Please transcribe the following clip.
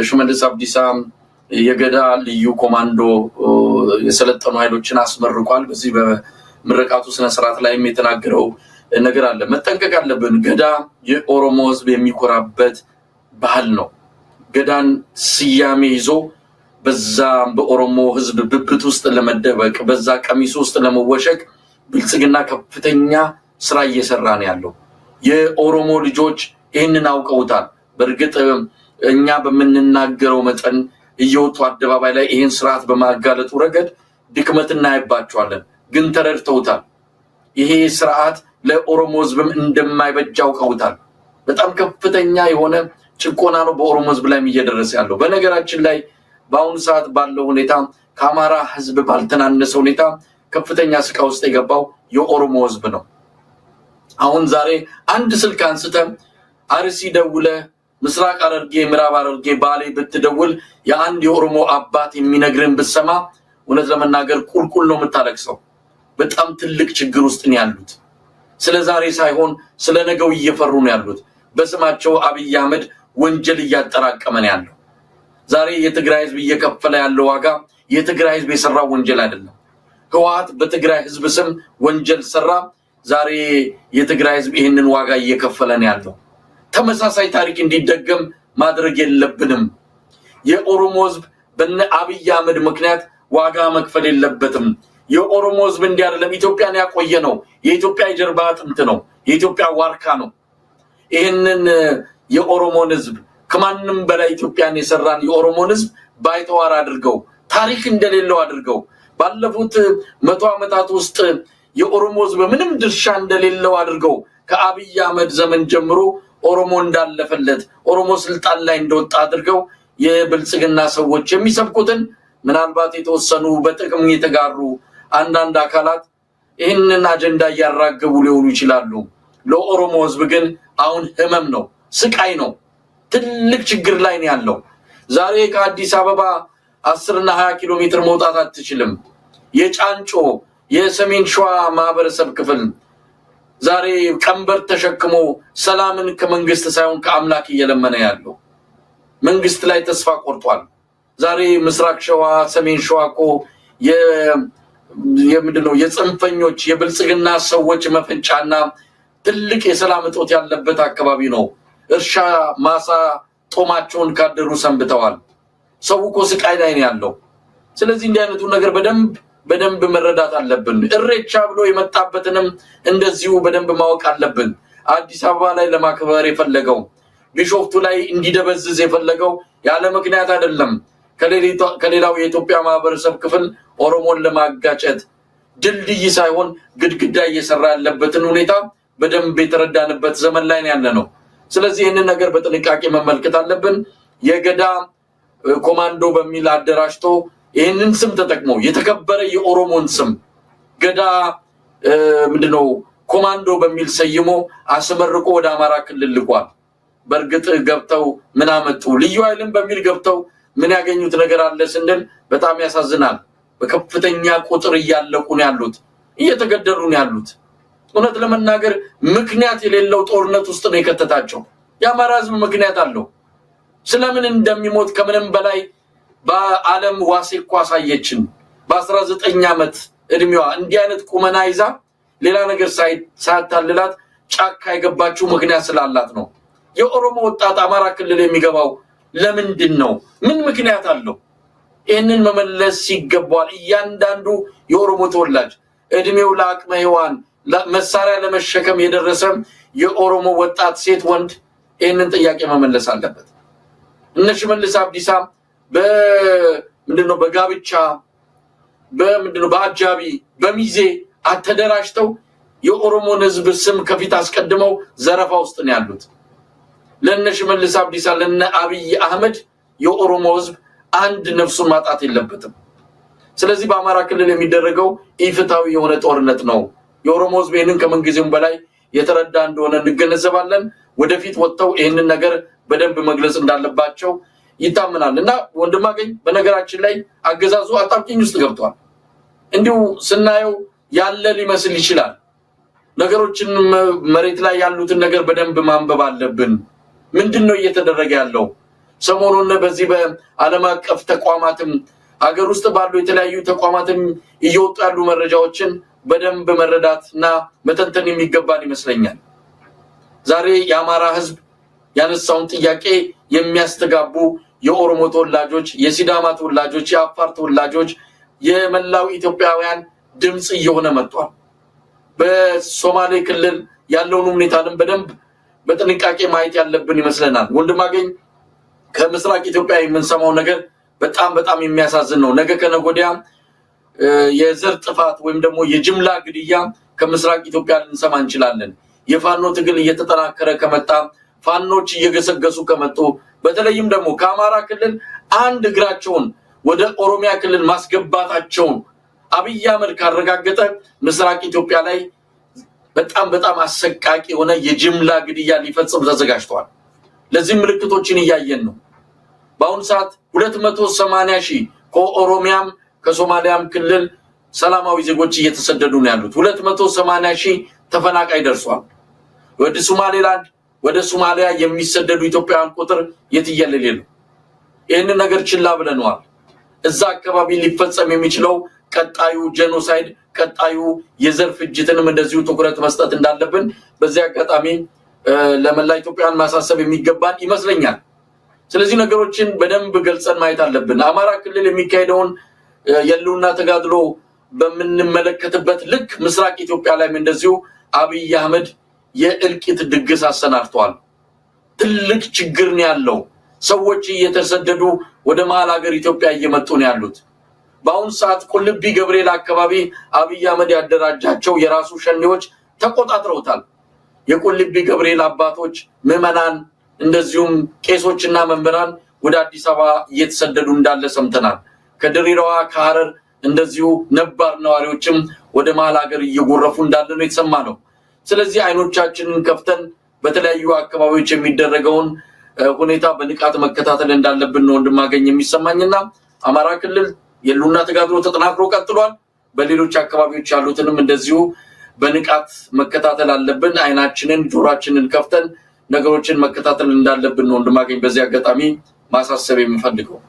ሽመልስ አብዲሳ የገዳ ልዩ ኮማንዶ የሰለጠኑ ኃይሎችን አስመርቋል። በዚህ በምረቃቱ ስነስርዓት ላይም የተናገረው ነገር አለ። መጠንቀቅ አለብን። ገዳ የኦሮሞ ሕዝብ የሚኮራበት ባህል ነው። ገዳን ስያሜ ይዞ በዛ በኦሮሞ ሕዝብ ብብት ውስጥ ለመደበቅ፣ በዛ ቀሚስ ውስጥ ለመወሸቅ ብልጽግና ከፍተኛ ስራ እየሰራ ነው ያለው። የኦሮሞ ልጆች ይህንን አውቀውታል። በእርግጥ እኛ በምንናገረው መጠን እየወጡ አደባባይ ላይ ይህን ስርዓት በማጋለጡ ረገድ ድክመት እናይባቸዋለን፣ ግን ተረድተውታል። ይሄ ስርዓት ለኦሮሞ ህዝብም እንደማይበጅ አውቀውታል። በጣም ከፍተኛ የሆነ ጭቆና ነው በኦሮሞ ህዝብ ላይም እየደረሰ ያለው። በነገራችን ላይ በአሁኑ ሰዓት ባለው ሁኔታ ከአማራ ህዝብ ባልተናነሰ ሁኔታ ከፍተኛ ስቃይ ውስጥ የገባው የኦሮሞ ህዝብ ነው። አሁን ዛሬ አንድ ስልክ አንስተ አርሲ ደውለ፣ ምስራቅ ሐረርጌ፣ ምዕራብ ሐረርጌ፣ ባሌ ብትደውል የአንድ የኦሮሞ አባት የሚነግርን ብትሰማ እውነት ለመናገር ቁልቁል ነው የምታለቅሰው። በጣም ትልቅ ችግር ውስጥ ነው ያሉት። ስለ ዛሬ ሳይሆን ስለ ነገው እየፈሩ ነው ያሉት። በስማቸው አብይ አህመድ ወንጀል እያጠራቀመ ነው ያለው። ዛሬ የትግራይ ህዝብ እየከፈለ ያለው ዋጋ የትግራይ ህዝብ የሰራው ወንጀል አይደለም። ህወሓት በትግራይ ህዝብ ስም ወንጀል ሰራ። ዛሬ የትግራይ ህዝብ ይህንን ዋጋ እየከፈለ ነው ያለው። ተመሳሳይ ታሪክ እንዲደገም ማድረግ የለብንም። የኦሮሞ ህዝብ በነ አብይ አህመድ ምክንያት ዋጋ መክፈል የለበትም። የኦሮሞ ህዝብ እንዲህ አይደለም። ኢትዮጵያን ያቆየ ነው። የኢትዮጵያ የጀርባ አጥንት ነው። የኢትዮጵያ ዋርካ ነው። ይህንን የኦሮሞን ህዝብ፣ ከማንም በላይ ኢትዮጵያን የሰራን የኦሮሞን ህዝብ ባይተዋር አድርገው፣ ታሪክ እንደሌለው አድርገው፣ ባለፉት 100 ዓመታት ውስጥ የኦሮሞ ህዝብ ምንም ድርሻ እንደሌለው አድርገው፣ ከአብይ አህመድ ዘመን ጀምሮ ኦሮሞ እንዳለፈለት፣ ኦሮሞ ስልጣን ላይ እንደወጣ አድርገው የብልጽግና ሰዎች የሚሰብኩትን ምናልባት የተወሰኑ በጥቅም የተጋሩ አንዳንድ አካላት ይህንን አጀንዳ እያራገቡ ሊሆኑ ይችላሉ። ለኦሮሞ ህዝብ ግን አሁን ህመም ነው፣ ስቃይ ነው፣ ትልቅ ችግር ላይ ነው ያለው። ዛሬ ከአዲስ አበባ 10ና 20 ኪሎ ሜትር መውጣት አትችልም። የጫንጮ የሰሜን ሸዋ ማህበረሰብ ክፍል ዛሬ ቀንበር ተሸክሞ ሰላምን ከመንግስት ሳይሆን ከአምላክ እየለመነ ያለው፣ መንግስት ላይ ተስፋ ቆርጧል። ዛሬ ምስራቅ ሸዋ፣ ሰሜን ሸዋ እኮ የምንድን ነው የጽንፈኞች የብልጽግና ሰዎች መፈንጫና ትልቅ የሰላም እጦት ያለበት አካባቢ ነው። እርሻ ማሳ ጦማቸውን ካደሩ ሰንብተዋል። ሰው እኮ ስቃይ ላይ ነው ያለው። ስለዚህ እንዲህ አይነቱ ነገር በደንብ በደንብ መረዳት አለብን። እሬቻ ብሎ የመጣበትንም እንደዚሁ በደንብ ማወቅ አለብን። አዲስ አበባ ላይ ለማክበር የፈለገው፣ ቢሾፍቱ ላይ እንዲደበዝዝ የፈለገው ያለ ምክንያት አይደለም። ከሌላው የኢትዮጵያ ማህበረሰብ ክፍል ኦሮሞን ለማጋጨት ድልድይ ሳይሆን ግድግዳ እየሰራ ያለበትን ሁኔታ በደንብ የተረዳንበት ዘመን ላይ ያለ ነው። ስለዚህ ይህንን ነገር በጥንቃቄ መመልከት አለብን። የገዳ ኮማንዶ በሚል አደራጅቶ ይህንን ስም ተጠቅሞ፣ የተከበረ የኦሮሞን ስም ገዳ ምንድነው ኮማንዶ በሚል ሰይሞ አስመርቆ ወደ አማራ ክልል ልኳል። በእርግጥ ገብተው ምን አመጡ? ልዩ ኃይልም በሚል ገብተው ምን ያገኙት ነገር አለ ስንል በጣም ያሳዝናል። በከፍተኛ ቁጥር እያለቁ ነው ያሉት፣ እየተገደሉ ነው ያሉት። እውነት ለመናገር ምክንያት የሌለው ጦርነት ውስጥ ነው የከተታቸው። የአማራ ሕዝብ ምክንያት አለው። ስለምን እንደሚሞት ከምንም በላይ በዓለም ዋሴ እኮ አሳየችን። በ19 ዓመት እድሜዋ እንዲህ አይነት ቁመና ይዛ ሌላ ነገር ሳያታልላት ጫካ የገባችው ምክንያት ስላላት ነው። የኦሮሞ ወጣት አማራ ክልል የሚገባው ለምንድን ነው? ምን ምክንያት አለው? ይህንን መመለስ ይገባዋል። እያንዳንዱ የኦሮሞ ተወላጅ፣ እድሜው ለአቅመ ሔዋን መሳሪያ ለመሸከም የደረሰ የኦሮሞ ወጣት ሴት፣ ወንድ ይህንን ጥያቄ መመለስ አለበት። እነ ሽመልስ አብዲሳ በምንድነው በጋብቻ፣ በምንድነው በአጃቢ፣ በሚዜ አተደራጅተው የኦሮሞን ሕዝብ ስም ከፊት አስቀድመው ዘረፋ ውስጥ ነው ያሉት። ለነ ሽመልስ አብዲሳ፣ ለነ አብይ አህመድ የኦሮሞ ሕዝብ አንድ ነፍሱን ማጣት የለበትም። ስለዚህ በአማራ ክልል የሚደረገው ኢፍትሐዊ የሆነ ጦርነት ነው። የኦሮሞ ሕዝብ ይህንን ከምንጊዜውም በላይ የተረዳ እንደሆነ እንገነዘባለን። ወደፊት ወጥተው ይህንን ነገር በደንብ መግለጽ እንዳለባቸው ይታመናል። እና ወንድማገኝ፣ በነገራችን ላይ አገዛዙ አጣብቂኝ ውስጥ ገብቷል። እንዲሁ ስናየው ያለ ሊመስል ይችላል። ነገሮችን መሬት ላይ ያሉትን ነገር በደንብ ማንበብ አለብን። ምንድን ነው እየተደረገ ያለው? ሰሞኑን በዚህ በዓለም አቀፍ ተቋማትም ሀገር ውስጥ ባሉ የተለያዩ ተቋማትም እየወጡ ያሉ መረጃዎችን በደንብ መረዳት እና መተንተን የሚገባን ይመስለኛል። ዛሬ የአማራ ሕዝብ ያነሳውን ጥያቄ የሚያስተጋቡ የኦሮሞ ተወላጆች፣ የሲዳማ ተወላጆች፣ የአፋር ተወላጆች የመላው ኢትዮጵያውያን ድምፅ እየሆነ መጥቷል። በሶማሌ ክልል ያለውን ሁኔታንም በደንብ በጥንቃቄ ማየት ያለብን ይመስለናል። ወንድማገኝ፣ ከምስራቅ ኢትዮጵያ የምንሰማው ነገር በጣም በጣም የሚያሳዝን ነው። ነገ ከነገ ወዲያ የዘር ጥፋት ወይም ደግሞ የጅምላ ግድያ ከምስራቅ ኢትዮጵያ ልንሰማ እንችላለን። የፋኖ ትግል እየተጠናከረ ከመጣ፣ ፋኖች እየገሰገሱ ከመጡ፣ በተለይም ደግሞ ከአማራ ክልል አንድ እግራቸውን ወደ ኦሮሚያ ክልል ማስገባታቸውን አብይ አህመድ ካረጋገጠ ምስራቅ ኢትዮጵያ ላይ በጣም በጣም አሰቃቂ የሆነ የጅምላ ግድያ ሊፈጽም ተዘጋጅተዋል። ለዚህም ምልክቶችን እያየን ነው። በአሁኑ ሰዓት 280,000 ከኦሮሚያም ከሶማሊያም ክልል ሰላማዊ ዜጎች እየተሰደዱ ነው ያሉት። 280,000 ተፈናቃይ ደርሷል። ወደ ሶማሌላንድ፣ ወደ ሶማሊያ የሚሰደዱ ኢትዮጵያውያን ቁጥር የትየለሌ ነው። ይህንን ነገር ችላ ብለነዋል። እዛ አካባቢ ሊፈጸም የሚችለው ቀጣዩ genocide፣ ቀጣዩ የዘር ፍጅትንም እንደዚሁ ትኩረት መስጠት እንዳለብን በዚህ አጋጣሚ ለመላ ኢትዮጵያውያን ማሳሰብ የሚገባን ይመስለኛል። ስለዚህ ነገሮችን በደንብ ገልጸን ማየት አለብን። አማራ ክልል የሚካሄደውን የህልውና ተጋድሎ በምንመለከትበት ልክ ምስራቅ ኢትዮጵያ ላይም እንደዚሁ አብይ አህመድ የእልቂት ድግስ አሰናድተዋል። ትልቅ ችግር ነው ያለው። ሰዎች እየተሰደዱ ወደ መሀል ሀገር ኢትዮጵያ እየመጡ ነው ያሉት። በአሁኑ ሰዓት ቁልቢ ገብርኤል አካባቢ አብይ አህመድ ያደራጃቸው የራሱ ሸኔዎች ተቆጣጥረውታል። የቁልቢ ገብርኤል አባቶች፣ ምዕመናን፣ እንደዚሁም ቄሶችና መምህራን ወደ አዲስ አበባ እየተሰደዱ እንዳለ ሰምተናል። ከድሬዳዋ፣ ከሐረር እንደዚሁ ነባር ነዋሪዎችም ወደ መሀል ሀገር እየጎረፉ እንዳለ ነው የተሰማ ነው። ስለዚህ አይኖቻችንን ከፍተን በተለያዩ አካባቢዎች የሚደረገውን ሁኔታ በንቃት መከታተል እንዳለብን ነው ወንድማገኝ የሚሰማኝና አማራ ክልል የህልውና ተጋድሎ ተጠናክሮ ቀጥሏል። በሌሎች አካባቢዎች ያሉትንም እንደዚሁ በንቃት መከታተል አለብን። አይናችንን ጆሯችንን ከፍተን ነገሮችን መከታተል እንዳለብን ነው ወንድማገኝ በዚህ አጋጣሚ ማሳሰብ የምፈልገው።